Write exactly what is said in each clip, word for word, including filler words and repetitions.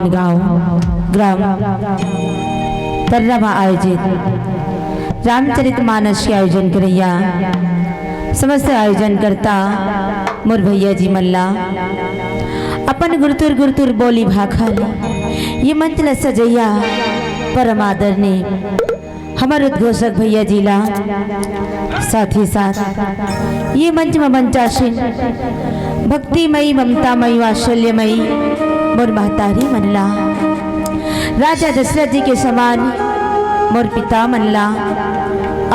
गांव ग्राम तर्रा म आयोजित रामचरित मानस के आयोजन करइया समस्त आयोजनकर्ता मोर भैया जी मन ला, अपन गुरतुर गुरतुर बोली भाखा ले ये मंच ल सजइया परम आदरणीय हमर उद्घोषक भैया जी ला, साथ ही साथ ये मंच म मंचासीन भक्तिमयी, ममतामयी, वात्सल्यमयी मोर महतारी मन ला, राजा दशरथ जी के समान मोर पिता मन ला,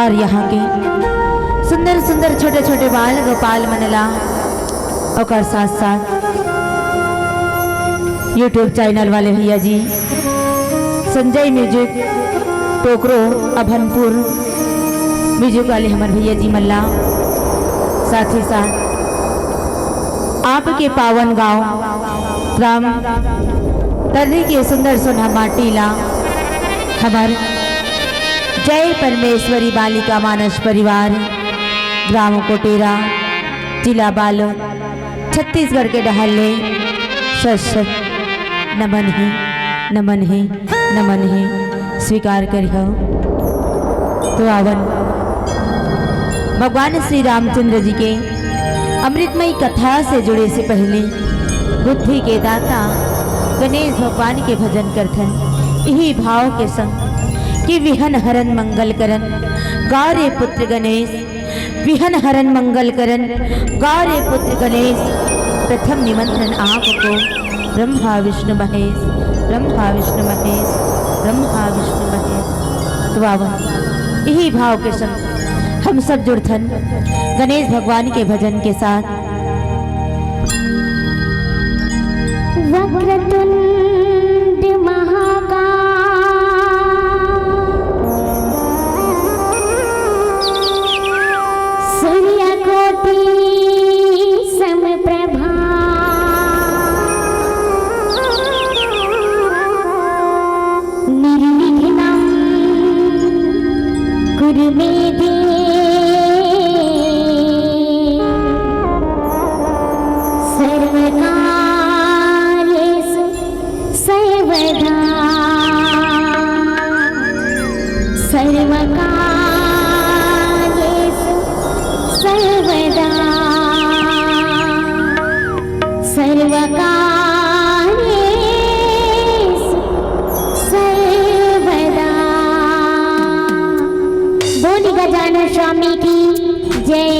और यहाँ के सुंदर सुंदर छोटे छोटे बाल गोपाल मन ला, ओकर साथ साथ YouTube चैनल वाले भैया जी, संजय म्यूजिक, टोकरो, अभनपुर म्यूजिक वाले हमर भैया जी मन ला, साथ ही साथ आपके पावन गांव ग्राम तर्री के सुंदर सोनहा माटी ला हमर जय परमेश्वरी बालिका मानस परिवार, ग्राम कोटेरा, जिला बालोद, छत्तीसगढ़ के डहर ले शत शत नमन हे, नमन हे, नमन हे, स्वीकार करिहव। तो आवन, भगवान श्री रामचंद्र जी के अमृतमयी कथा से जुड़े से पहले बुद्धि के दाता गणेश भगवान के भजन करथन, इही भाव के संग कि विघ्न हरन मंगल करन, गा रे पुत्र गणेश, विघ्न हरन मंगल करन, गा रे पुत्र गणेश। प्रथम निमंत्रण आपको ब्रह्मा विष्णु महेश, ब्रह्मा विष्णु महेश, ब्रह्मा विष्णु महेश। तो आवो, इही भाव के संग हम सब जुड़थन गणेश भगवान के भजन के साथ। वक्रतुंड महाकाय, सूर्यकोटि समप्रभा, निर्विघ्नं कुरु मे देव, सर्वकार्येषु सर्वदा, सर्वकार्येषु सर्वदा, सर्वकार्येषु सर्वदा। बोल गजानन स्वामी की जय।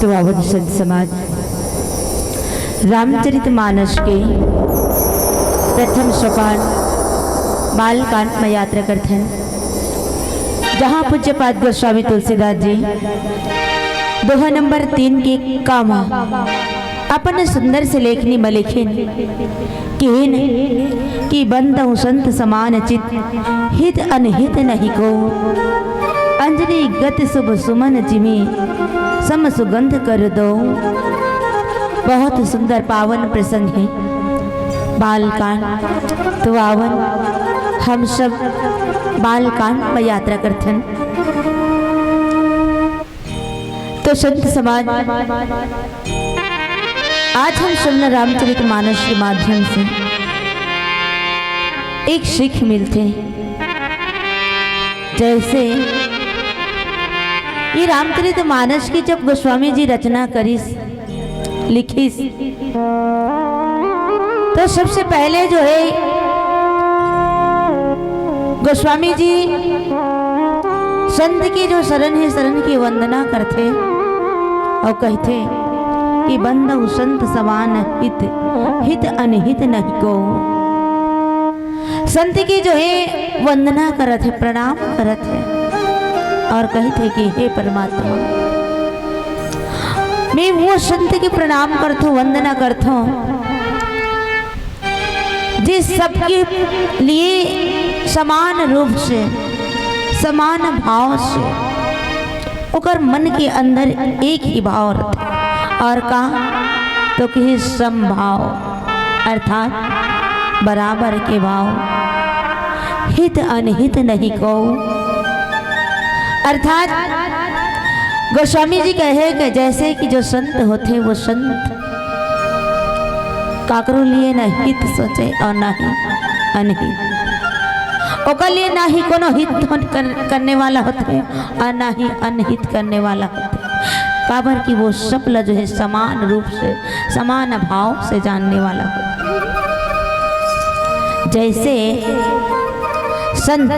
तो आवत संत समाज, रामचरित मानस के प्रथम सोपान बालकांड में यात्रा करथन, जहाँ पूज्यपाद गोस्वामी तुलसीदास जी दोहा नंबर तीन के क म अपन सुंदर से लेखनी में लिखिन किहिन कि बंदउ संत समान चित, हित अनहित नहीं को। अंजनी गति शुभ सुमन जिमि, सम सुगंध कर दो। बहुत सुंदर पावन प्रसंग है बालकांड। तो आवत हम सब बालकांड में यात्रा करथन। तो संत समाज, आज हम सब ल रामचरित मानस के माध्यम से एक सीख मिलथे। जैसे ये रामचरित मानस के जब गोस्वामी जी रचना करिस, लिखिस, तो सबसे पहले जो है गोस्वामी जी संत के जो शरण है, शरण की वंदना करथे और कहथे कि बंदउ संत समान हित, हित अनहित नहीं को। संत के जो है वंदना करत है, प्रणाम करत है और कहथे कि हे परमात्मा, मैं वो संत के प्रणाम करथों, वंदना करथों, जे सबके लिए समान रूप से, समान भाव से, ओकर मन के अंदर एक ही भाव रथे। और का? तो किहिस समभाव, अर्थात बराबर के भाव, हित अनहित नहीं को। अर्थात गोस्वामी जी कहे कि जैसे कि जो संत होथे, वो संत काकरो लिए न हित सोचे और ना ही अनहित। ओकर लिए ना ही कोनो हित कर, करने वाला होथे और ना ही अनहित करने वाला होथे। काबर कि वो सब ला जो है समान रूप से, समान भाव से जानने वाला होथे। जैसे संत,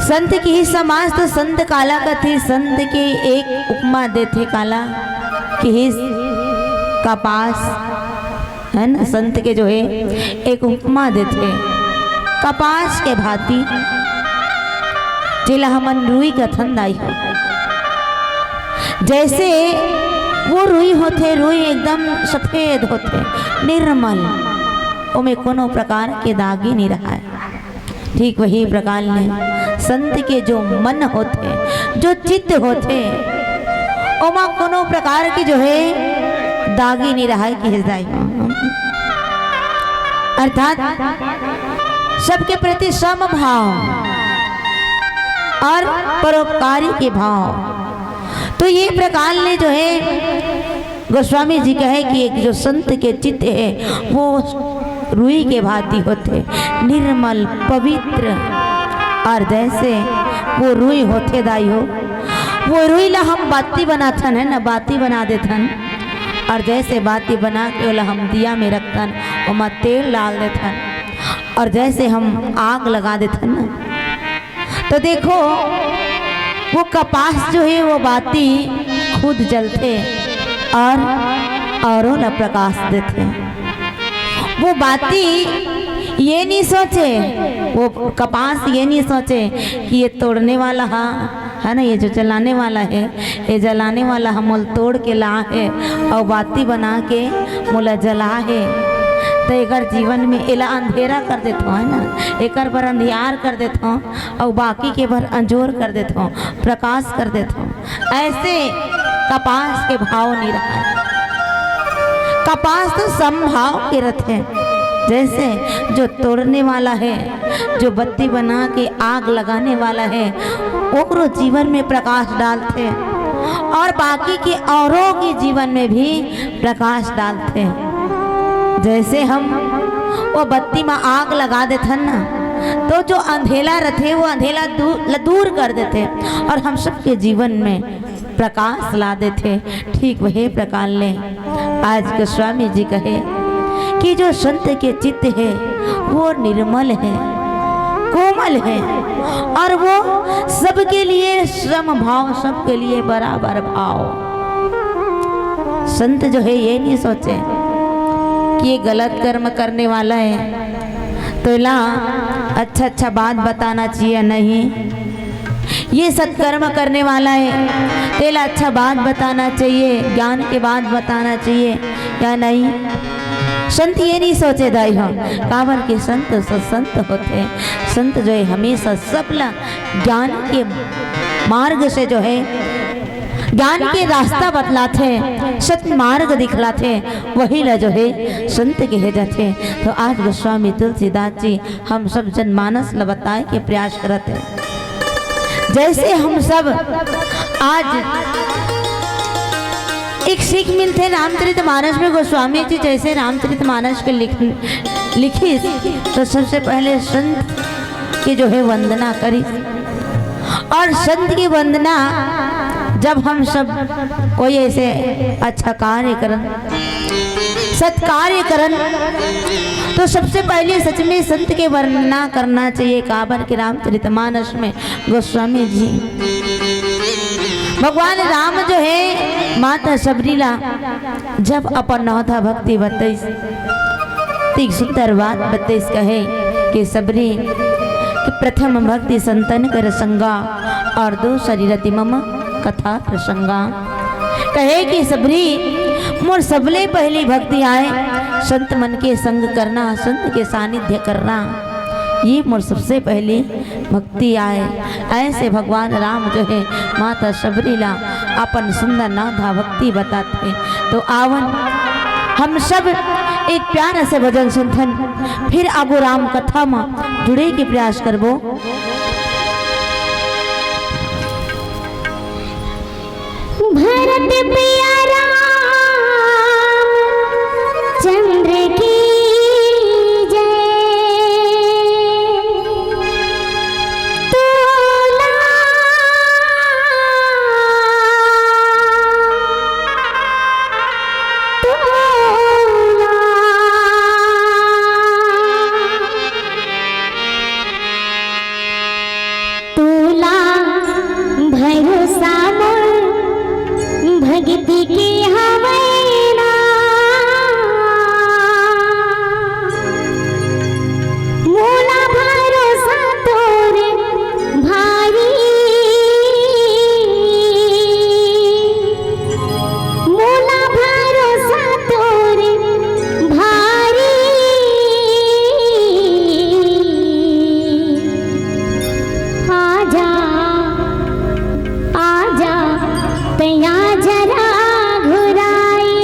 संत किहिस समाज, तो संत काला कथे? संत के एक उपमा देथे, काला किहिस? कपास, है ना? संत के जो है एक उपमा देथे कपास के भांति, जेला हमन रुई कथन दाई हो। जैसे वो रुई होथे, रुई एकदम सफेद होथे, निर्मल, ओमे कोनो प्रकार के दागी नहीं रहाय। ठीक वही प्रकार ले संत के जो मन होथे, जो चित्त होथे, ओमा कोनो प्रकार के जो है दागी नहीं रहाय, किहिस दाई। अर्थात सबके प्रति समभाव और परोपकारी के भाव। तो ये प्रकार ले जो है गोस्वामी जी कहे कि एक जो संत के चित्त है, वो रुई के भांति होथे, निर्मल, पवित्र। और जैसे वो रुई होथे दाई हो, वो रुई ला हम बाती बनाथन, है ना, बाती बना देथन। और जैसे बाती बना के ओला हम दिया में रखथन, ओमा तेल डाल देथन, और जैसे हम आग लगा देथन ना, तो देखो, वो कपास जो है, वो बाती खुद जलथे और औरों ला प्रकाश देथे। वो बाती ये नहीं सोचे, वो कपास ये नहीं सोचे कि ये तोड़ने वाला हा, है ना, ये जो जलाने वाला है, ये जलाने वाला हा मोला तोड़ के ला हे और बाती बना के मोला जला हे, तो एकर जीवन में एला अंधेरा कर देथो, है ना, एकर बर अंधियार कर देथो। अउ बाकी के बर अंजोर कर देथो, प्रकाश कर देथो। ऐसे कपास के भाव नहीं रहा। कपास तो समभाव के रथे, जैसे जो तोड़ने वाला है, जो बत्ती बना के आग लगाने वाला है, ओकरो जीवन में प्रकाश डालथे और बाकी के औरों के जीवन में भी प्रकाश डालथे। जैसे हम वो बत्ती में आग लगा देथन ना, तो जो अंधेला रथे, वो अंधेला दू-, ल-, दूर कर देथे और हम सबके जीवन में प्रकाश ला देथे। ठीक वही प्रकार ले आज गोस्वामी जी कहे कि जो संत के चित्त है, वो निर्मल है, कोमल है और वो सबके लिए सम भाव, सबके लिए बराबर भाव। संत जो है ये नहीं सोचे कि ये गलत कर्म करने वाला है तो एला अच्छा अच्छा बात बताना चाहिए, नहीं, ये सत्कर्म करने वाला है तो एला अच्छा बात बताना चाहिए, ज्ञान के बात बताना चाहिए या नहीं। संत ये नहीं सोचे दाई हो, काबर के संत सत्संत होथे। संत जो है हमेशा सबला ज्ञान के मार्ग से जो है ज्ञान के रास्ता बतलाथे, सत मार्ग दिखलाथे, वही ला जो है संत कहे जाथे। तो आज गोस्वामी तुलसीदास जी हम सब जनमानस ला बताए के प्रयास करत हे। जैसे हम सब आज एक सीख मिलथे रामचरित मानस में, गोस्वामी जी जैसे रामचरित मानस के लिख लिखिस तो सबसे पहले संत के जो है वंदना करिस। और संत की वंदना जब हम सब कोई ऐसे अच्छा कार्य करन, सत्कार्य करन, तो सबसे पहले सच में संत के वंदना करना चाहिए। काबर के रामचरितमानस में गोस्वामी जी भगवान राम जो है माता शबरी ला जब अपन नवधा भक्ति बतइस, तो एक सुंदर बात बतइस, कहे कि शबरी कि प्रथम भक्ति संतन कर संगा और दूसरी रति मम कथा प्रसंगा। कहे कि शबरी मोर सबले पहली भक्ति आए संत मन के संग करना, संत के सानिध्य करना, ये मोर सबसे पहली भक्ति आए। ऐसे भगवान राम जो है माता शबरी ला अपन सुंदर नवधा भक्ति बताथे। तो आवन हम सब एक प्यारा से भजन सुनथन, फिर आगू राम कथा म जुड़े के प्रयास करबो। भरत पिया राम चंद्र की जय। तोला, तोला, तोला भरोसा मोर भक्ति के हवय ना। मोला भरोसा तोरे भारी, मोला भरोसा तोरे भारी। आजा, आजा, तैया जरा घुराई।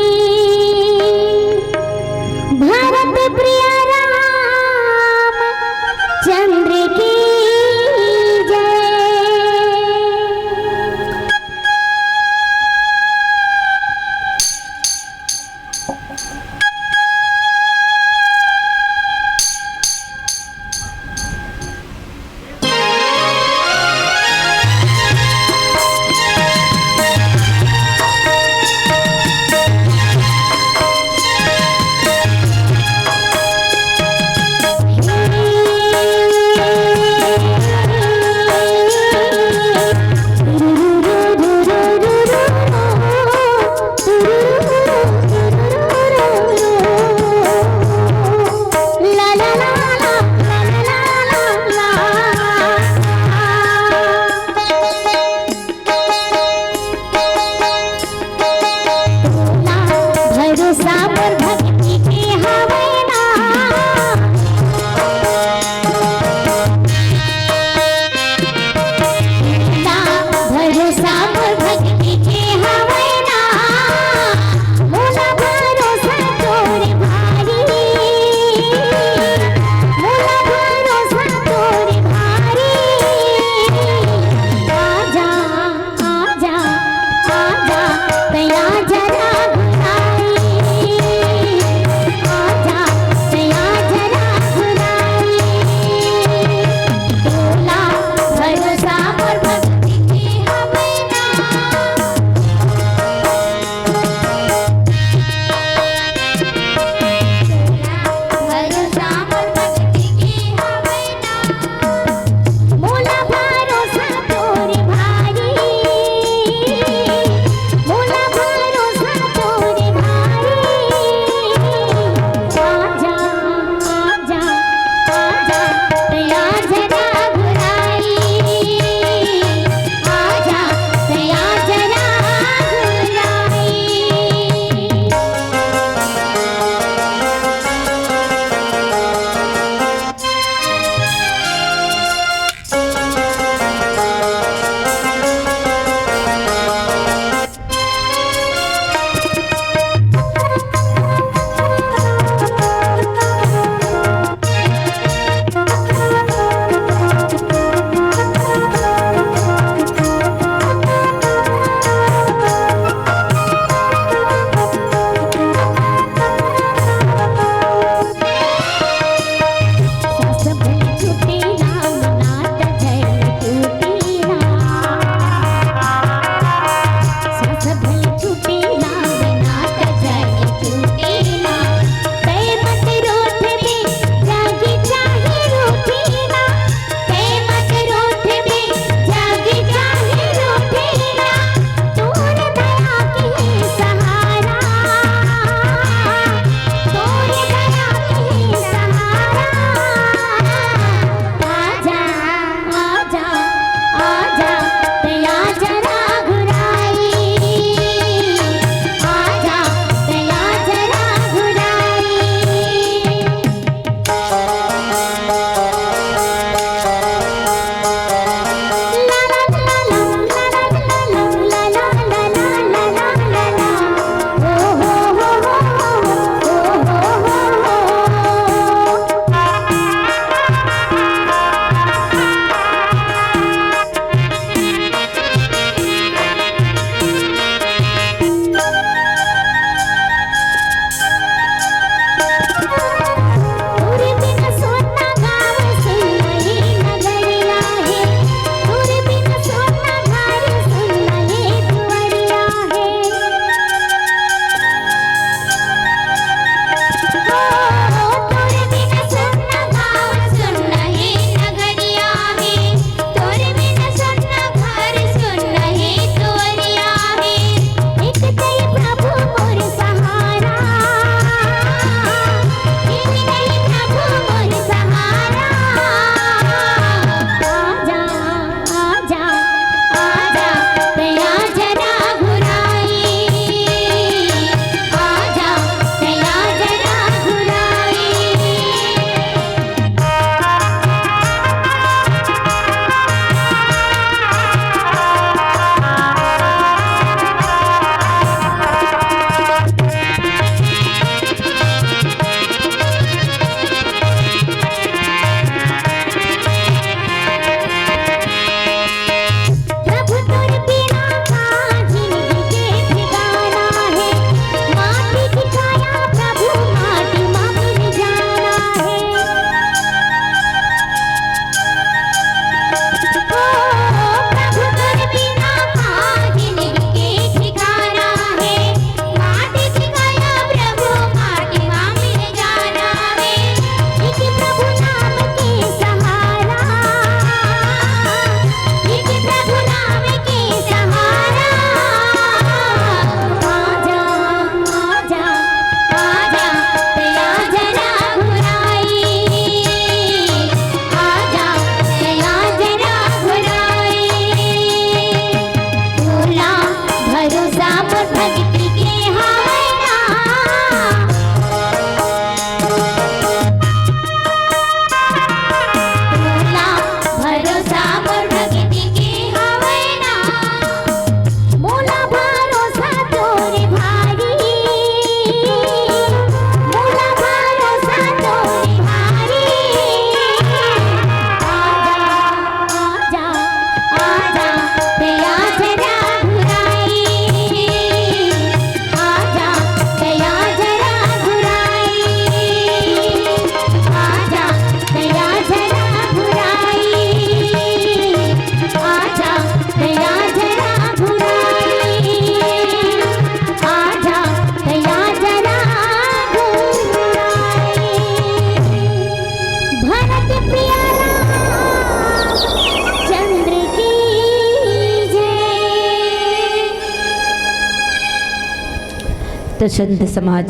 तो संत समाज,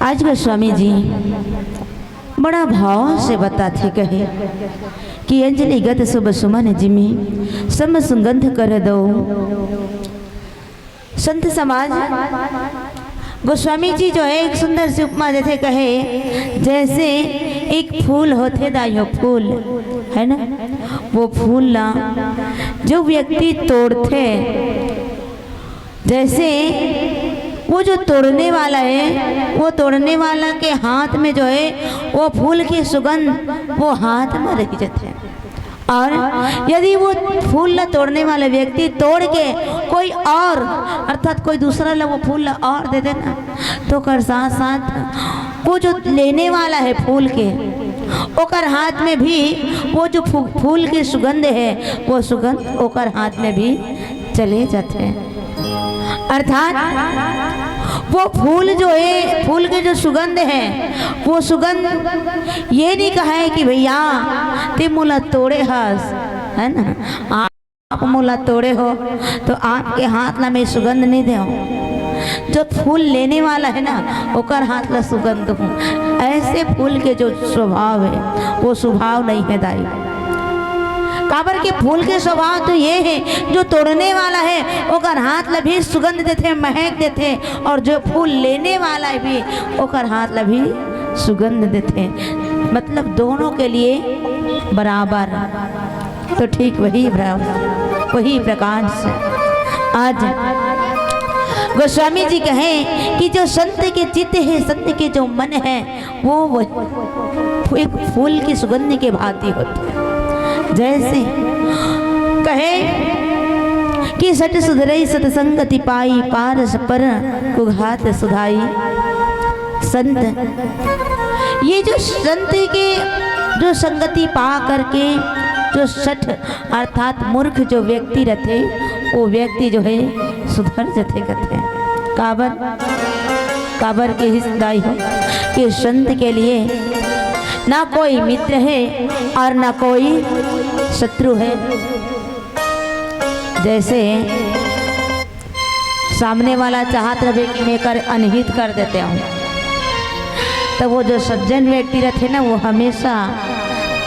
आज गोस्वामी जी बड़ा भाव से बताथे कहे कि अंजलिगत शुभ सुमन जिमि, सम सुगंध कर दो। संत समाज, गोस्वामी जी जो है एक सुंदर सी उपमा देथे कहे, जैसे एक फूल होथे दाई हो, फूल है ना, वो फूल ला जो व्यक्ति तोड़थे, जैसे वो जो तोड़ने वाला है, वो तोड़ने वाला के हाथ में जो है वो फूल की सुगंध वो हाथ में रह जाते हैं। और यदि वो फूल ला तोड़ने वाला व्यक्ति तोड़ के कोई और, अर्थात कोई दूसरा ला वो फूल ला और दे देना, तो ओकर साथ साथ वो जो लेने वाला है फूल के, ओकर हाथ में भी वो जो फू-, फूल की सुगंध है, वो सुगंध ओकर हाथ में भी चले जाते हैं। अर्थात वो फूल जो है, फूल के जो सुगंध है, वो सुगंध ये नहीं कहा है कि भैया ते मोला तोड़े हस, है ना, आप मोला तोड़े हो तो आपके हाथ ला मैं सुगंध नहीं दे। जो फूल लेने वाला है ना, ओकर हाथ ला सुगंध हूँ। ऐसे फूल के जो स्वभाव है, वो स्वभाव नहीं है दाई। काबर के फूल के स्वभाव तो ये है, जो तोड़ने वाला है ओकर हाथ ला भी सुगंध देथे, महक देथे, और जो फूल लेने वाला है भी ओकर हाथ ला भी सुगंध देथे। मतलब दोनों के लिए बराबर। तो ठीक वही भाव, वही प्रकार से आज गोस्वामी जी कहे कि जो संत के चित्त है, संत के जो मन है, वो, वो फू-, एक फूल की सुगंध के भांति होते हैं। जैसे कहे कि सठ सुधरई सतसंगति पाई, पारस पर कुघात सुधाई। संत, ये जो संत के जो संगति पा करके जो सठ अर्थात मूर्ख जो व्यक्ति रहते, वो व्यक्ति जो है सुधर जथे कथे। काबर, काबर के हिस दाई हो कि संत के लिए ना कोई मित्र है और ना कोई शत्रु है। जैसे सामने वाला चाहत रहे कि मैं कर अनहित कर देते हूँ, तो वो जो सज्जन व्यक्ति रहते ना, वो हमेशा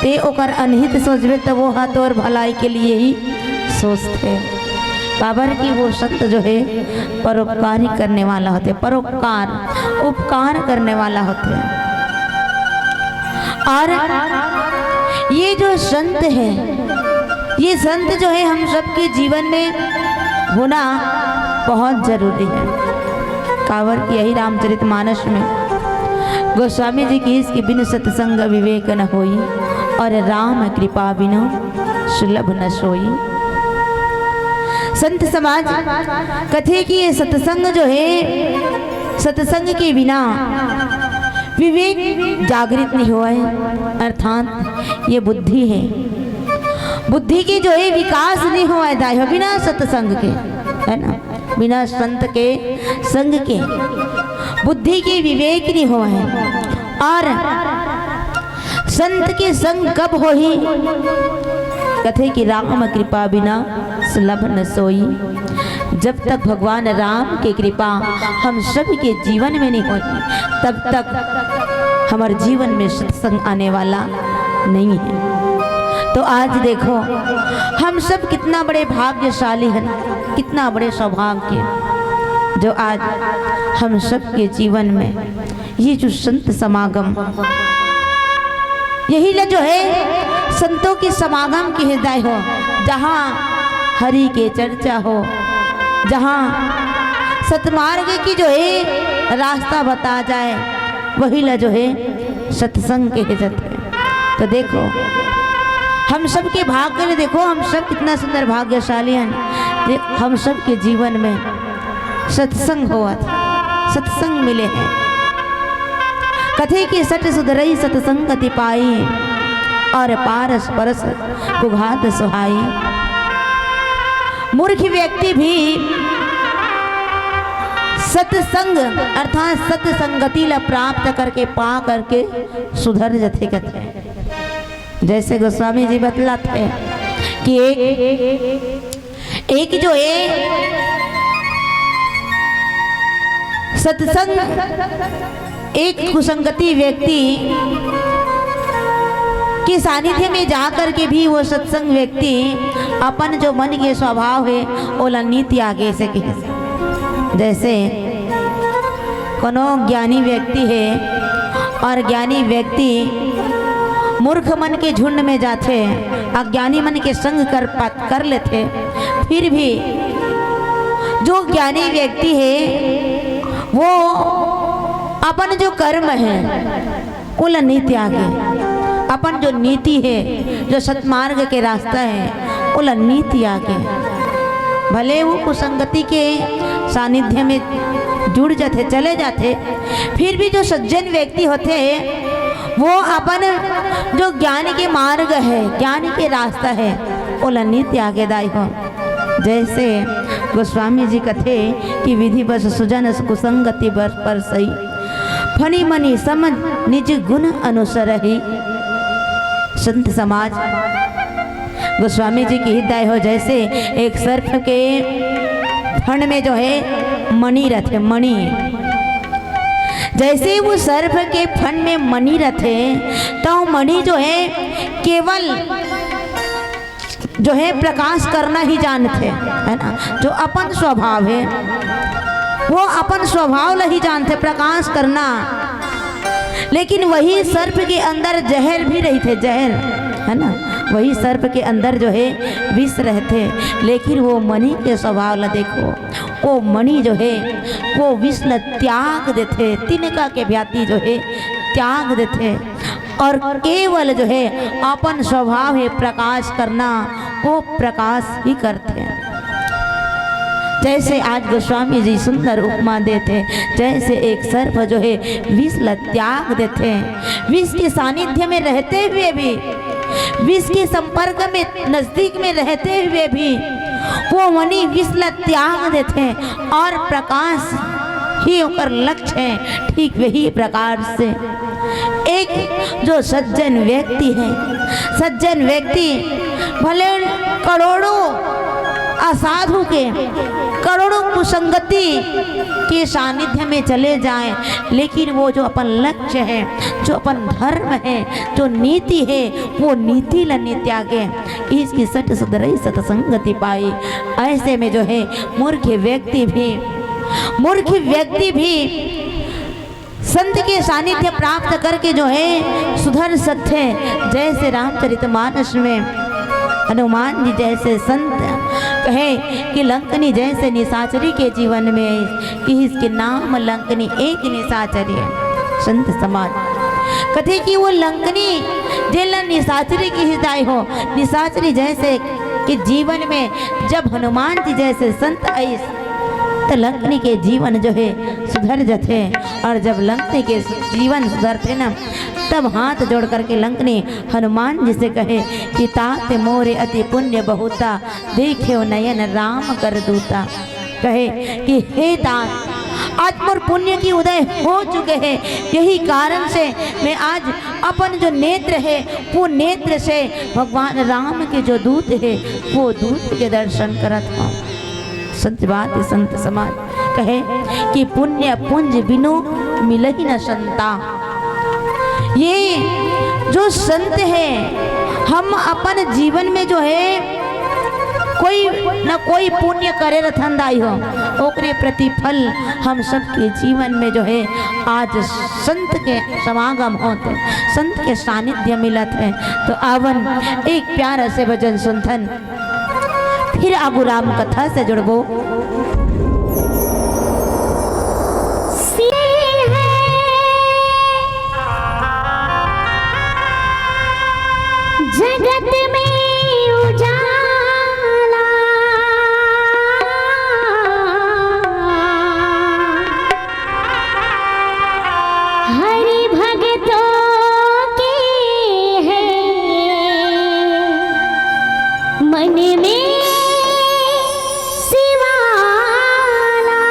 ते ओकर अनहित सोचबे, तो वो हा तोर भलाई के लिए ही सोचते। काबर कि वो संत जो है परोपकारी करने वाला होते, परोपकार, उपकार करने वाला होते। और ये जो संत है, ये संत जो है हम सबके जीवन में होना बहुत जरूरी है। काबर कि यही रामचरित मानस में गोस्वामी जी की इसके बिनु सत्संग विवेक न होई और राम कृपा बिनु सुलभ न सोई। संत समाज कथे कि ये सत्संग जो है, सत्संग के बिना विवेक जागृत नहीं होए, अर्थात ये बुद्धि है, बुद्धि के जो है विकास नहीं होए दाई हो बिना सत्संग के, है ना, बिना संत के संग के बुद्धि के विवेक नहीं होए। और संत के संग कब होही? कथे कि राम कृपा बिना सुलभ न सोई। जब तक भगवान राम के कृपा हम सब के जीवन में नहीं होही, तब तक हमर जीवन में सत्संग आने वाला नहीं है। तो आज देखो, हम सब कितना बड़े भाग्यशाली हैं, कितना बड़े सौभाग्य, जो आज हम सब के जीवन में ये जो संत समागम, यही ला जो है संतों के समागम के हृदय हो, जहाँ हरि के चर्चा हो, जहाँ सतमार्ग की जो है रास्ता बता जाए, वही ला जो है सत्संग के जत है। तो देखो, हम सबके भाग्य में देखो, हम सब कितना सुंदर भाग्यशाली हैं। दे-, हम सबके जीवन में सत्संग होवत, सत्संग मिले हैं। कथे कि सठ सुधरई सत्संगति पाई, और पारस परस कुघात सुहाई। मूर्ख व्यक्ति भी सत्संग अर्थात सत्संगति ला प्राप्त करके, पा करके सुधर जथे कथे। जैसे गोस्वामी जी बतलाते हैं कि एक, एक जो है सत्संग, एक कुसंगति व्यक्ति के सानिध्य में जा करके भी वो सत्संग व्यक्ति अपन जो मन के स्वभाव हे, ओला नी त्यागे सके। जैसे कोनो ज्ञानी व्यक्ति हे और ज्ञानी व्यक्ति मूर्ख मन के झुंड में जाथे, अज्ञानी मन के संग कर पात, कर लेथे, फिर भी जो ज्ञानी व्यक्ति हे, वो अपन जो कर्म हे, ओला नी त्यागे, अपन जो नीति हे, जो सतमार्ग के रास्ता हे, ओला नी त्यागे। भले वो कुसंगति के सानिध्य में जुड़ जाथे, चले जाथे, फिर भी जो सज्जन व्यक्ति होथे, वो अपन जो ज्ञान के मार्ग हे, ज्ञान के रास्ता हे, ओला नी त्यागे दाई हो। जैसे गोस्वामी जी कथे कि विधि बस सुजन कुसंगति बर परसई, फनि मनि सम निज गुण अनुसरही। संत समाज, गोस्वामी जी की हित दाई हो, जैसे एक सर्प के फन में जो हे मणि रथे, मणि, जैसे वो सर्प के फन में मणि रथे, तो मणि जो हे केवल जो हे प्रकाश करना ही जानथे, है ना? जो अपन स्वभाव हे, वो अपन स्वभाव ला ही जानथे, प्रकाश करना। लेकिन वही सर्प के अंदर जहर भी रहिथे, जहर, है ना? वही सर्प के अंदर जो हे विष रहथे, लेकिन वो मणि के स्वभाव ला देखो, वो मणि जो हे, वो विष ला त्याग देथे, तिनका के भांति जो हे, त्याग देथे। और केवल जो हे अपन स्वभाव हे प्रकाश करना, वो प्रकाश ही करथे। जैसे आज गोस्वामी जी सुंदर उपमा देथे, जैसे एक सर्प जो हे विष ला त्याग देथे, विष के सानिध्य में रहते हुए भी, विष के संपर्क में, नजदीक में रहते हुए भी वो मणि विष ला त्याग देथे और प्रकाश ही ओकर लक्ष्य हे। ठीक वही प्रकार से एक जो सज्जन व्यक्ति हे, सज्जन व्यक्ति भले करोड़ों असाधु के, करोड़ों कुसंगति के सानिध्य में चले जाए, लेकिन वो जो अपन लक्ष्य हे, जो अपन धर्म हे, जो नीति हे, वो नीति ला नी त्यागे। ईस की सठ सुधरई सतसंगति पाई। ऐसे में जो हे मूर्ख व्यक्ति भी, मूर्ख व्यक्ति भी संत के सानिध्य प्राप्त करके जो हे सुधर सकथे। जैसे रामचरितमानस में हनुमान जी जैसे संत कहे कि लंकनी जैसे निशाचरी के जीवन में, कि इसके नाम लंकनी एक निशाचरी हे। संत समाज कथे कि वो लंकनी जेला निशाचरी किहिस दाई हो, निशाचरी जैसे के जीवन में जब हनुमान जी जैसे संत आइस, त लंकनी के जीवन जो हे सुधर जथे। और जब लंकनी के जीवन सुधरथे ना, तब हाथ जोड़ करके लंकनी हनुमान जी से कहे कि तात मोरे अति पुण्य बहुता, देखेव नयन राम कर दूता। कहे कि हे तात, आज मोर पुण्य की उदय हो चुके हे, यही कारण से मैं आज अपन जो नेत्र हे, वो नेत्र से भगवान राम के जो दूत हे, वो दूत के दर्शन करत हंव। संत बात हे, संत समाज कहे कि पुण्य पुंज बिनु मिलही न संता। ये जो संत हे, हम अपन जीवन में जो हे कोई न कोई पुण्य करे रथन दाई हो, ओकरे प्रतिफल हम सबके जीवन में जो हे आज संत के समागम होत हे, संत के सानिध्य मिलत हे। तो आवन एक प्यारा से भजन सुनथन, फिर आगू राम कथा से जुड़बो। जगत में उजाला, हरि भगतों के है मन में शिवाला।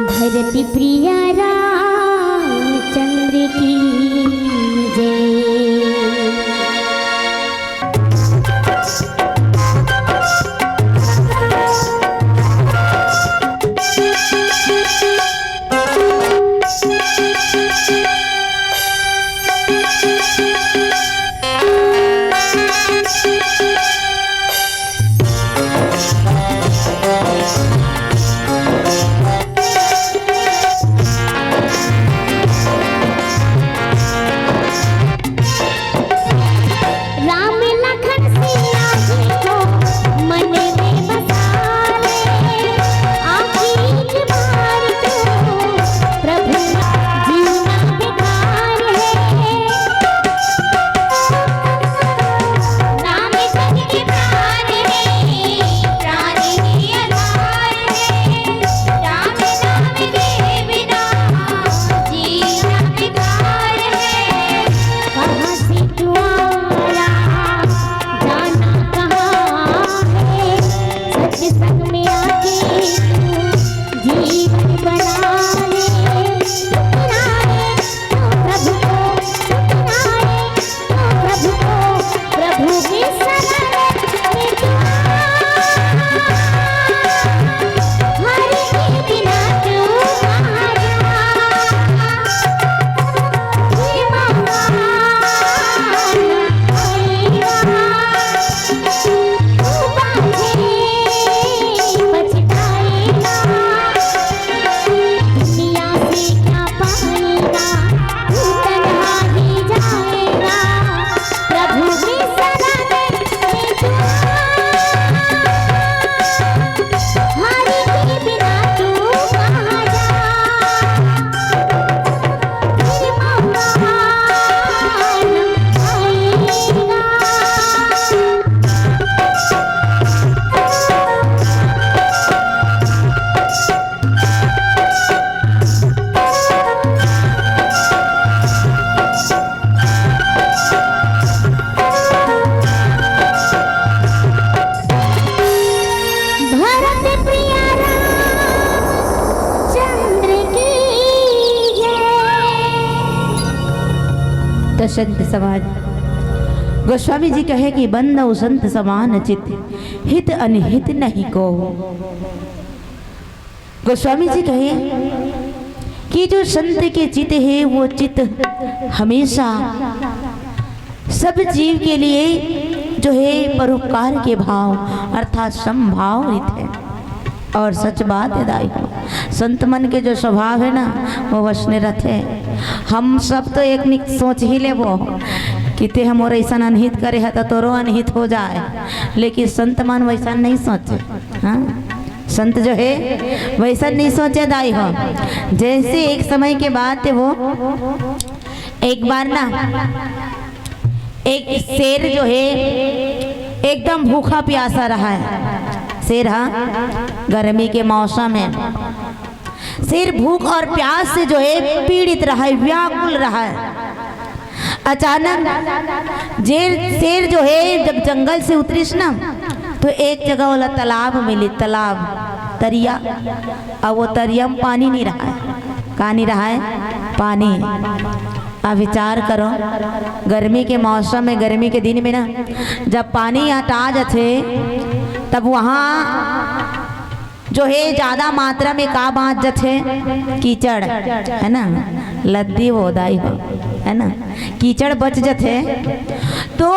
धरती प्रिया रामचंद्र की जय। संत समाज। गोस्वामी जी कहे कि बंदउ संत समान चित, हित अनहित नहीं को। गोस्वामी जी कहे कि जो संत के चित है, वो चित हमेशा सब जीव के लिए जो है परोपकार के भाव अर्थात समभाव रिथे। और सच बात है दाई हो, संत मन के जो स्वभाव है ना, वो वैसने रथे। हम सब तो एक निक सोच ही लेबो कि ते हमर ऐसन अनहित करे है तो तोरो अनहित हो जाए, लेकिन संत मन वैसा नहीं सोचे। हाँ, संत जो है वैसा नहीं सोचे दाई हो। जैसे एक समय के बात है, वो एक बार ना एक शेर जो है एकदम भूखा प्यासा रहा है। शेर, हाँ, गर्मी के मौसम है, शेर भूख और प्यास से जो है पीड़ित रहा है, व्याकुल रहा है। अचानक जे शेर जो है जब जंगल से उतरिस ना, तो एक जगह वाला तालाब मिली, तालाब, तरिया। अब वो तरिया में पानी नहीं रहा है, का नहीं रहा है? पानी। अब विचार करो, गर्मी के मौसम में, गर्मी के दिन में ना, जब पानी अटा जथे, तब वहाँ जो है ज्यादा मात्रा में का बाँच जथे? कीचड़, है ना, लद्दी वो दाई हो, है ना, कीचड़ बच जथे। तो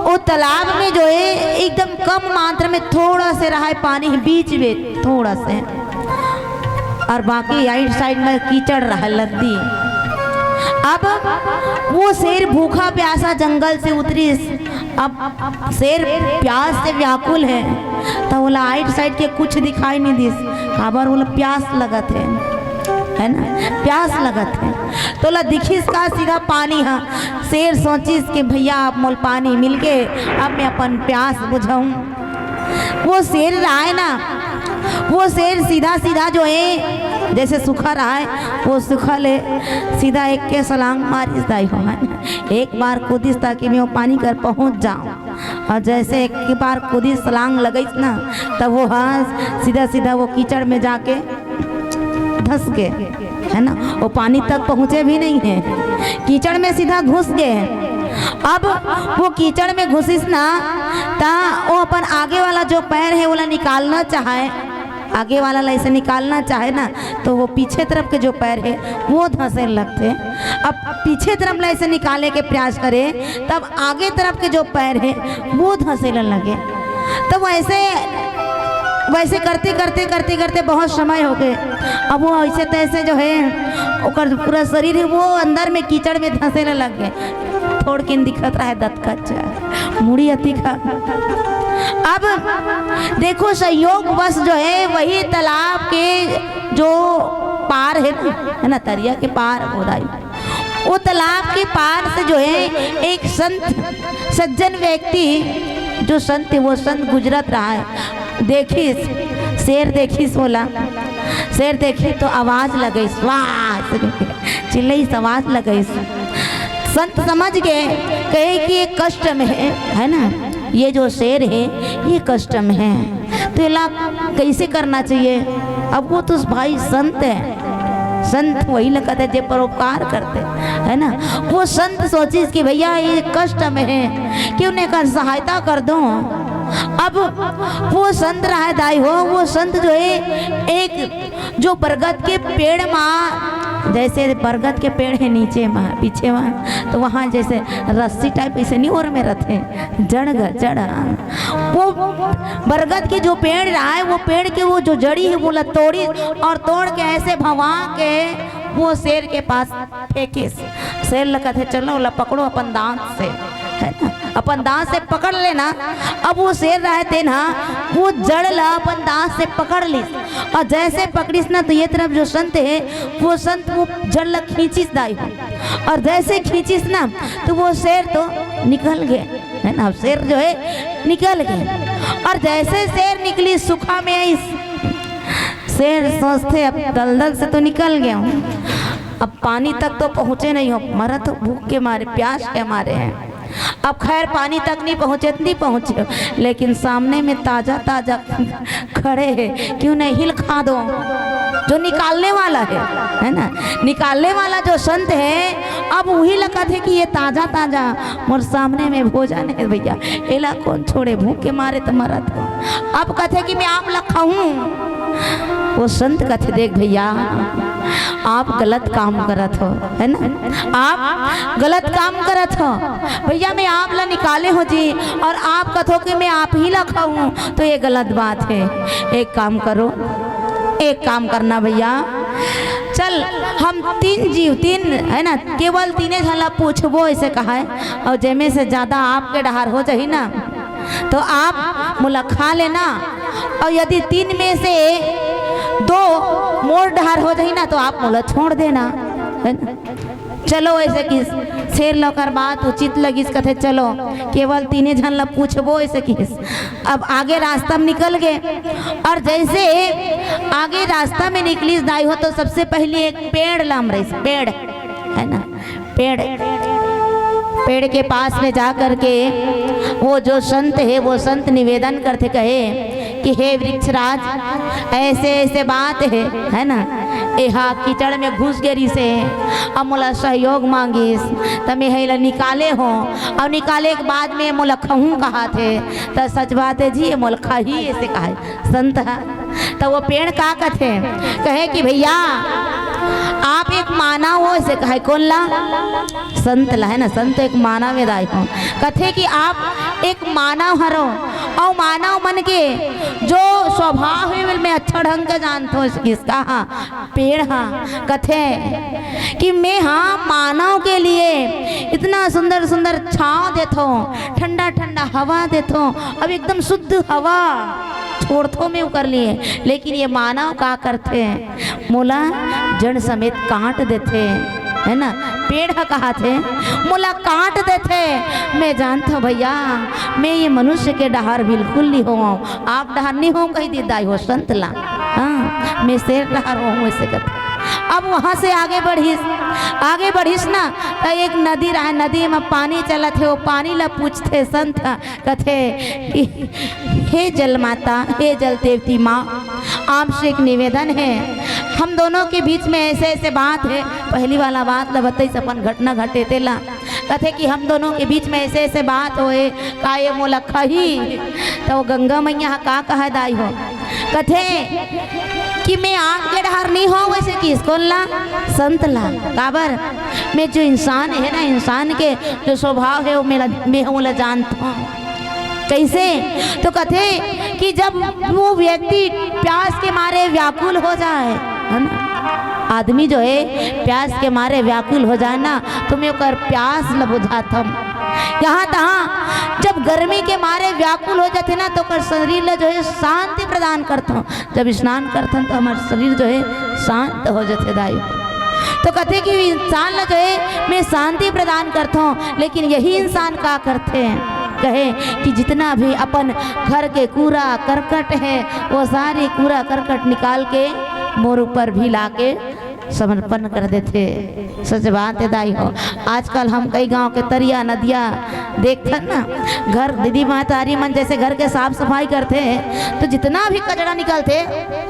वो तालाब में जो है एकदम कम मात्रा में थोड़ा से रहा है पानी, बीच में थोड़ा से, और बाकी आइट साइड में कीचड़ रहा, लद्दी। अब वो शेर भूखा प्यासा जंगल से उतरिस, अब शेर प्यास से व्याकुल है, तो ओला आइट साइड के कुछ दिखाई नहीं दिस, काबर ओला प्यास लगत है, है ना, प्यास लगत है। तो ओला दिखिस का सीधा पानी हा। शेर सोचिस कि भैया, अब मोल पानी मिल गे, अब मैं अपन प्यास बुझाऊं। वो शेर रहा है ना, वो शेर सीधा सीधा जो है, जैसे सूखा रहा है, वो सूखा ले सीधा एक के छलांग मारिस दाई हो, है ना? एक बार कूदिस ताकि मैं वो पानी कर पहुंच जाऊं। और जैसे एक बार कूदिस, छलांग लगाइस ना, तब वो, हाँ, सीधा सीधा वो कीचड़ में जाके धंस गे, है ना, वो पानी तक पहुंचे भी नहीं है, कीचड़ में सीधा घुस गे। अब वो कीचड़ में घुसिस ना, ता वो अपन आगे वाला जो पैर है, ओला निकालना चाहे, आगे वाला ला ऐसे निकालना चाहे ना, तो वो पीछे तरफ के जो पैर है, वो धंसे लगथे। अब पीछे तरफ ला ऐसे निकाले के प्रयास करे, तब आगे तरफ के जो पैर है, वो धंसे लगे। तो वैसे, वैसे करते करते करते करते बहुत समय हो गए। अब वो ऐसे तैसे जो है, ओकर पूरा शरीर है, वो अंदर में कीचड़ में धंसे लग गए। थोड़किन दिखत रहा है दतकच, मुड़ी अतिक। अब देखो, संयोगवश जो है, वही तालाब के जो पार है ना, है ना, तरिया के पार हो दाई, वो तालाब के पार से जो है एक संत, सज्जन व्यक्ति, जो संत है, वो संत गुजरत रहा है। देखिस, शेर देखिस, बोला, शेर देखिस तो आवाज लगइस, वाह, चिल्लइस, आवाज लगइस। संत समझ गए, कहे कि ये कष्ट में है, है ना, ये जो शेर है, ये कष्ट में है, तो एला कैसे करना चाहिए? अब वो तो भाई संत है, संत वही लगत है जे परोपकार करते, है ना। वो संत सोचिस कि भैया, ये कष्ट में है, क्यों नहीं कर, सहायता कर दो। अब वो संत रहा है दाई हो, वो संत जो है एक जो बरगद के पेड़ मा, जैसे बरगद के पेड़ है नीचे मा, पीछे मा, तो वहाँ जैसे रस्सी टाइप ऐसे नहीं ओर में रहते, जड़ ग-, जड़। वो बरगद के जो पेड़ रहा है, वो पेड़ के वो जो जड़ी है, वो ला तोड़ी और तोड़ के ऐसे भवा के वो शेर के पास फेंकिस। शेर ला कथे, "चलो, ला पकड़ो अपन दांत से," है ना, अपन दांत से पकड़ लेना। अब वो शेर रहे थे ना, वो जड़ ला अपन दांत से पकड़ लिस, और जैसे पकड़िस ना, तो ये तरफ जो संत है, वो संत वो जड़ ला खींचिस दाई हो, और जैसे खींचिस ना, तो वो शेर तो निकल गए, है ना, शेर जो है निकल गए। और जैसे शेर निकली, सुखा में आइस, शेर सोचथे, "अब दलदल से तो निकल गया हूँ, अब पानी तक तो पहुँचे नहीं हो, मरा तो भूख के मारे, प्यास के मारे हैं। अब खैर पानी तक नहीं पहुँचे, नहीं पहुँचे, लेकिन सामने में ताजा ताजा खड़े हैं, क्यों नहीं हिल खा दो?" जो निकालने वाला है, है ना, निकालने वाला जो संत है, अब उही ला कथे कि ये ताजा ताजा मोर सामने में भोजन है भैया, एला कोन छोड़े, भूख के मारे तो मरत हो। अब कथे कि मैं आप ला खाहूं। वो संत कथे, देख भैया, आप गलत काम करत हो, है ना, आप गलत काम करत हो। भैया, मैं आप ला निकाले हो जी, और आप कथो कि मैं आप ही ला खाहूं, तो ये गलत बात है। एक काम करो, एक काम करना भैया, चल, हम तीन जीव, तीन, है ना, केवल तीने झन ला पूछबो, ऐसे कहा है, और जेमे से ज्यादा आपके डहार हो जाही ना, तो आप मोला खा लेना, और यदि तीन में से दो मोर डहार हो जाही ना, तो आप मोला छोड़ देना, है ना। चलो, ऐसे किस शेर ला ओकर बात उचित लगिस, कथे, चलो, केवल तीने झन ला पूछबो, ऐसे किस। अब आगे रास्ता में निकल गए, और जैसे आगे रास्ता में निकलिस दाई हो, तो सबसे पहले एक पेड़ लाम रहिस, पेड़, है ना, पेड़, पेड़ के पास में जा करके वो जो संत है, वो संत निवेदन करथे, कहे कि हे वृक्षराज, ऐसे ऐसे बात है, है ना, एहा कीचड़ में घुस गे रिसे, अब मोला सहयोग मांगिस, त मैं एला निकाले हो, और निकाले के बाद में मोला खहूं कहाथे, त सच बात है जी, ये मोला खाही, ऐसे कहा है संत ह। त वो पेड़ का कथे, कहे कि भैया, आप एक मानव हो, ऐसे कहे, कोन ला? संत ला, है ना, संत एक मानव है दाई हो। कथे कि आप एक मानव हरो, और मानव मन के जो स्वभाव है, मैं अच्छा ढंग के जानत हो। किसका? हाँ, पेड़ हा। कथे कि मैं हा मानव के लिए इतना सुंदर सुंदर छांव देथो, ठंडा ठंडा हवा देथो, अब एकदम शुद्ध हवा छोड़थो मैं ओकर लिए, लेकिन ये मानव का करथे, मोला जड़ समेत काट देथे, है ना। पेड़ ह कहाथे, मोला काट देथे। मैं जानथव भैया, मैं ये मनुष्य के डहार बिल्कुल नहीं होवं, आप डहार नहीं होवं, कहि दिस दाई हो संत ला। हाँ, मैं शेर डहार होवं, ऐसे कथे। अब वहां से आगे बढ़िस, आगे बढ़िस ना, त एक नदी रहे, नदी में पानी चलत हे, वो पानी ला पूछथे संत ह, कथे कि हे जल माता, हे जल देवती माँ, आपसे एक निवेदन है, हम दोनों के बीच में ऐसे ऐसे बात है। पहली वाला बात ला बतइस, अपन घटना घटे तेला। कथे कि हम दोनों के बीच में ऐसे ऐसे बात होए, का ये मोला खही? त वो गंगा मैया ह का कहे दाई हो, कथे कि मैं आपके डहार नहीं होवं, वैसे किस, कोन ला? संत ला। काबर? मैं जो इंसान है ना, इंसान के जो स्वभाव है, वो मेरा, मैं ओला जानत हूँ। कैसे? तो कथे कि जब वो व्यक्ति प्यास के मारे व्याकुल हो जाए, है ना, आदमी जो है प्यास के मारे व्याकुल हो जाए ना, तो मैं ओकर प्यास ल बुझात हूँ। यहाँ तहाँ जब गर्मी के मारे व्याकुल हो जाथे ना, तो ओकर शरीर ल जो है शांति प्रदान करत हूँ। जब स्नान करथन तो हमार शरीर जो है शांत हो जाथे दाई। तो कथे कि इंसान ला जो है मैं शांति प्रदान करथों, लेकिन यही इंसान का करथे, कहे कि जितना भी अपन घर के कूड़ा करकट है, वो सारी कूड़ा करकट निकाल के मोर ऊपर भी लाके समर्पण कर देथे। सच बात है दाई हो, आजकल हम कई गांव के तरिया नदिया देखथन ना, घर दीदी महतारी मन जैसे घर के साफ सफाई करथे, तो जितना भी कचरा निकलथे,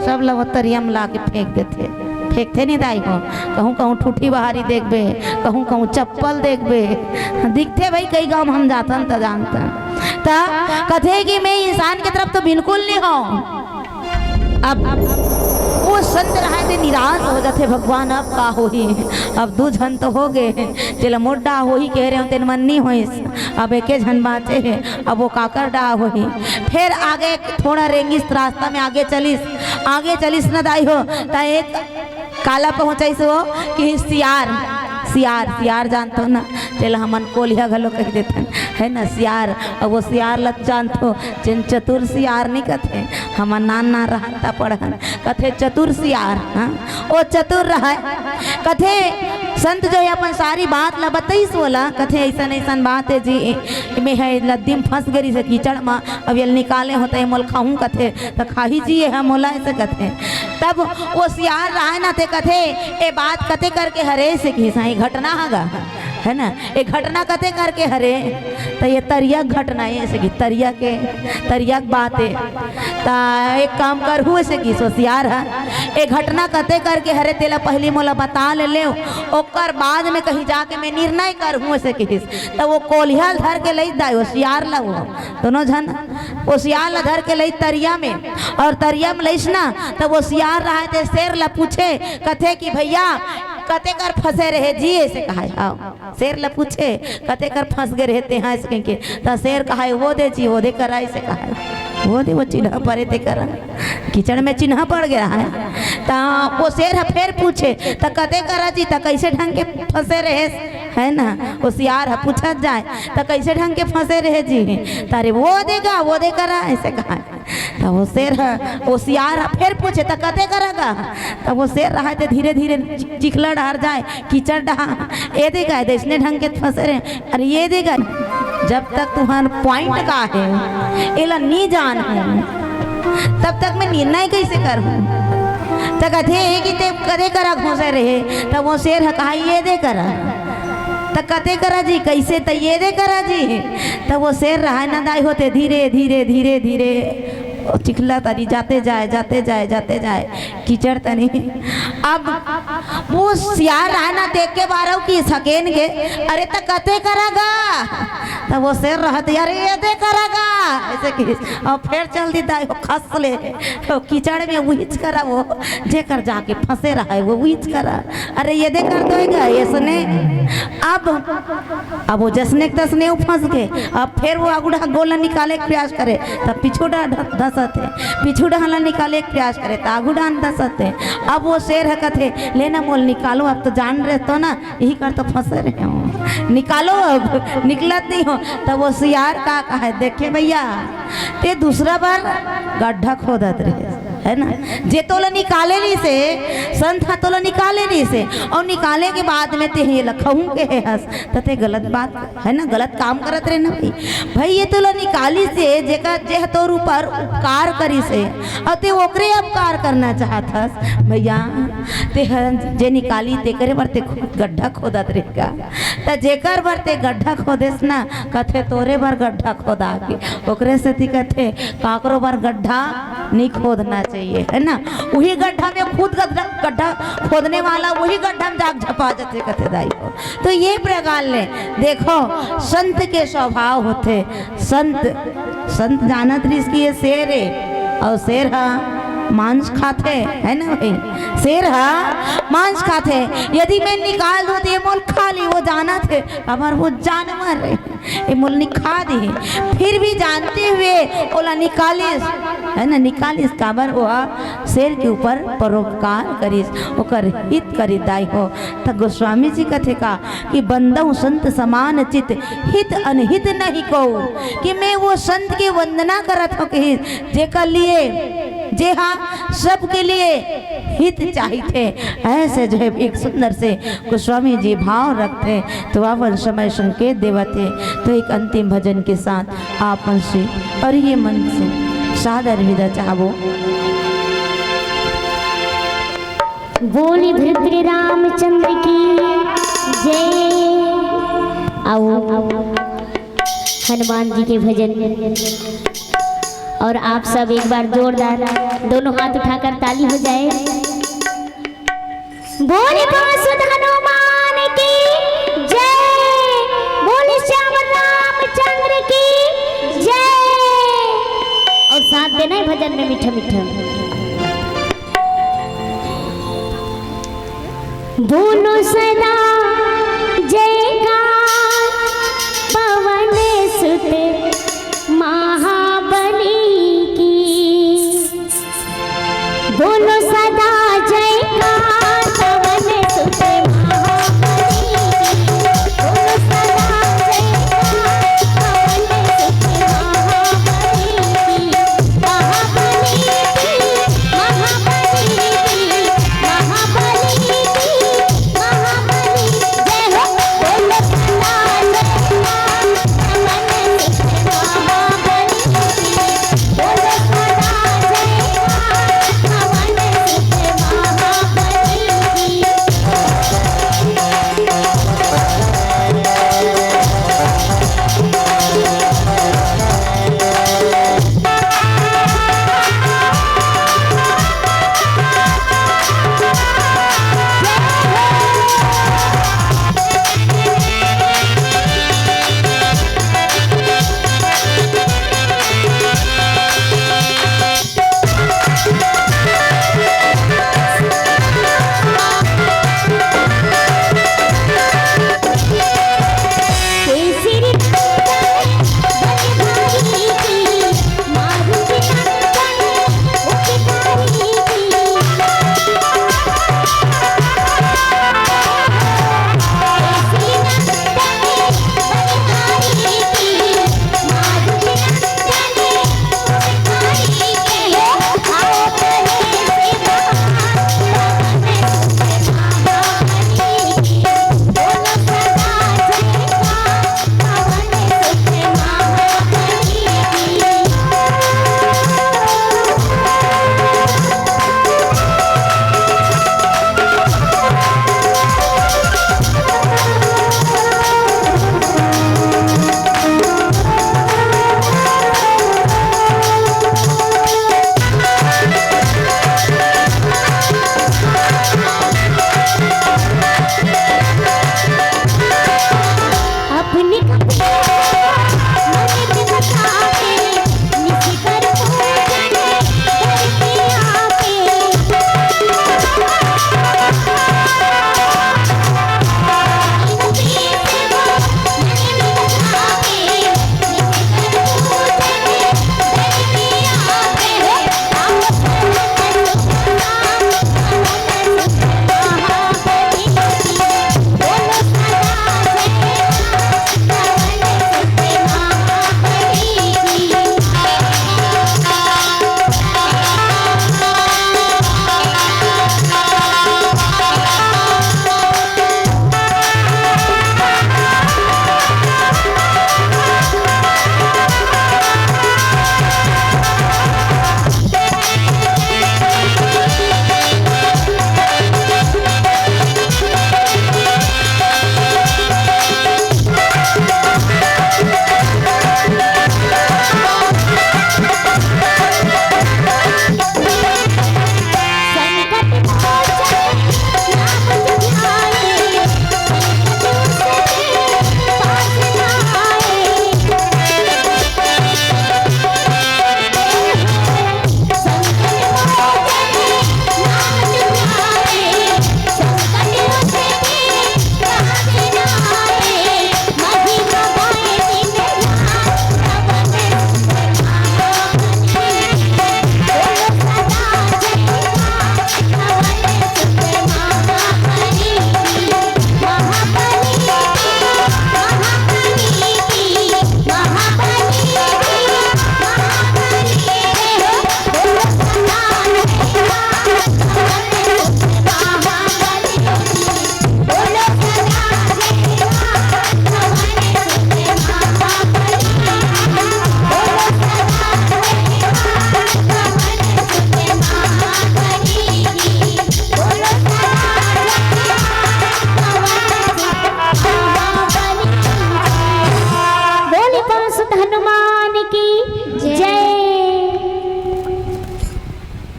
सब ल वो तरिया में लाके फेंक देथे। फेंकथे नहीं दाई हो, कहूँ कहूँ ठूठी बहारी देखबे, कहूँ कहूँ चप्पल देखबे, दिखथे भाई। कई गांव हम जाथन त जानथन, त कथे कि मैं इंसान के तरफ तो बिल्कुल नहीं हो। अब वो संत रहे ते निराश हो जाथे, भगवान अब का होही, अब दू झन तो हो गए, जेला मोर डहा होही कहे रहे हो, तेन मन नहीं होइस, अब एके झन बाँचे हे, अब वो काकर डहा होही। फिर आगे थोड़ा रेंगिस, रास्ता में आगे चलिस, आगे चलिस न दाई हो, त एक काला पहुँचाइस वो कि सियार, सियार, सियार जानथो ना, तेला हमन कोलिया घलो कहि देथन, है ना, सियार। अब वो सियार ल जानथो, जेन चतुर सियार नहीं कथे, हमन नान नान रहन त पढ़न, कथे चतुर सियार, हाँ, वो चतुर रहय। कथे संत जो है अपन सारी बात ला बतइस वोला, कथे ऐसन ऐसन बात है जी, मैं है नदी में फंस गई से कीचड़ में, अब ये निकाले होते मोल खाहूँ कथे, त खाही जी ये मोला ऐसे कथे। तब वो सियार रहे ना ते कथे, ए बात कते करके हरे से की साई घटना हगा। है ना? ए घटना कते करके हरे, त ये तरिया घटना ए, ऐसे कि तरिया के, तरिया के बात ए। त एक काम करहू, ऐसे कि होशियार ह, ए घटना कते करके हरे, तेला पहली मोला बता ले लेव, ओकर बाद में कहीं जाके मैं निर्णय करहूँ, ऐसे किहिस। त वो कोलिहा ल धर के लइस दाई, होशियार ला वो, दोनों झन होशियार ला धर के लइस तरिया में, और तरिया में लइस ना, त होशियार रहा ते शेर ला पूछे, कथे कि भैया, कते कर फंसे रहे जी, ऐसे कहाय। हाँ, शेर ला पूछे, कते कर फंस गे रहे ते, हाँ, ऐसे कहिके। त शेर कहाय, वो दे जी, वो दे करा, ऐसे कहाय। वो दे, वो चिन्हा परे ते करा, कीचड़ में चिन्हा पड़ गया है। त वो शेर ह फेर पूछे, त कते करा जी, त कैसे ढंग के फंसे रहे, है ना? होशियार ह पूछत जाए, त कैसे ढंग के फंसे रहे जी? त अरे, वो देगा, वो दे करा, ऐसे कहाय। त वो शेर ह, होशियार ह, फेर पूछे, "त कते करा गा?" त वो शेर रहा ते धीरे धीरे चि-, चिखला डहर जाए, कीचड़ डहा, ए दे गा, अइसने ढंग के फंसे रहे। अरे, ए दे गा, जब तक तुम्हार पॉइंट का हे, एला नी जान, तब तक मैं निर्णय कैसे करहूँ? त कथे, "ए कि ते कते करा घुसे रहे?" त वो शेर ह कहा, "ए दे करा।" त कते करा जी, कैसे? त ए दे करा जी। त वो शेर रहा ना दाई हो ते धीरे, धीरे, धीरे, धीरे ओ चिखला तनी जाते जाए, जाते जाए, जाते जाए, कीचड़ तनी। अब वो सियार रहा ना, देख के बारव कि सकेन के, "अरे त कते करा गा?" त वो शेर रहा ते, "अरे ए दे करा गा।" ऐसे कि, और फेर चल दी दाई हो खस ले, ओ कीचड़ में उहिच करा वो, जेकर जाके फंसे रहा है, वो उहिच करा। अरे ए दे कर दोएगा, ऐसने। अब, अब वो जसने के तसने वो फंस गे। अब फेर वो आगू डहा गोला निकाले के प्रयास करे, त पीछू डहा ढ-, धसत हे। पीछू डहा ला निकाले के प्रयास करे, त आगू डहा धसत हे। अब वो शेर ह कथे, "ले ना मोल निकालो, अब तो जान रहे तो ना, यही कर तो फंसे रहे हो। निकालो अब, निकलत नहीं हो।" त वो सियार का कहा है, "देखे भैया, ते दूसरा बार गड्ढा खोदत रहे।" है ना, जे तोला निकाले रहिसे, संत ह तोला निकाले रहिसे, और निकाले के बाद में ते हे लखहूं के हे हस, त ते गलत बात, है ना, गलत काम करत रहे ना भाई। भाई, ये तोला निकालिसे, जेकर, जे ह तोर ऊपर उपकार करिसे, और ते ओकरे अपकार करना चाहत हस, भैया, ते ह जे निकाली, तेकरे बर ते खुद गड्ढा खोदत रहेगा। त जेकर बर ते गड्ढा खोदेस ना, कथे तोरे बर गड्ढा खोदा के, ओकरे सेती कथे काकरो बर गड्ढा नहीं खोदना चाहिए, है ना? वही गड्ढा में खुद गड्ढा, गड्ढा खोदने वाला वही गड्ढा में जाके झपा जाते, कथे दाई हो। तो ये प्रकार ले देखो, संत के स्वभाव होते, संत, संत जानत रहिस कि ये शेर है और शेर हा मांस खाते, है ना भाई? शेर हा मांस खाते। यदि मैं निकाल दूं तो ये मोल खा ली, वो जानत हे, अमर वो जानवर है, ये मोल निखा दी। फिर भी जानते हुए ओला निकालिस, है ना, निकालिस, काबर वो शेर के ऊपर परोपकार करिस, ओकर हित करिस दाई हो। त गोस्वामी जी कथे का कि बंदउ संत समान चित, हित अनहित नहीं को, कि मैं वो संत के वंदना करत हो कहिस, जेकर लिए, जे हा सबके लिए हित चाहिथे। ऐसे जो है एक सुंदर से गोस्वामी जी भाव रखते, तो अपन समय संकेत देवत है। तो एक अंतिम भजन के साथ आप मन से और ये मन से सादर विदा चाहबो। बोली धरती रामचंद्र की जय। आओ हनुमान जी के भजन। और आप सब एक बार जोरदार दोनों हाथ उठाकर ताली हो जाए। बोले पार्षद हनुमान की जय, बोले श्याम रामचंद्र की जय। और साथ देना है भजन में मीठा मीठा। बोलो सदा जयकार पवन सुत महाबली की। बोलो सदा जयकार पवन सुत महाबली की। बोलो सदा जयकार पवन सुत महाबली की। महाबली की, महाबली की, महाबली की, महाबली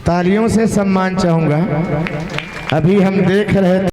तालियों से सम्मान चाहूंगा। अभी हम देख रहे थे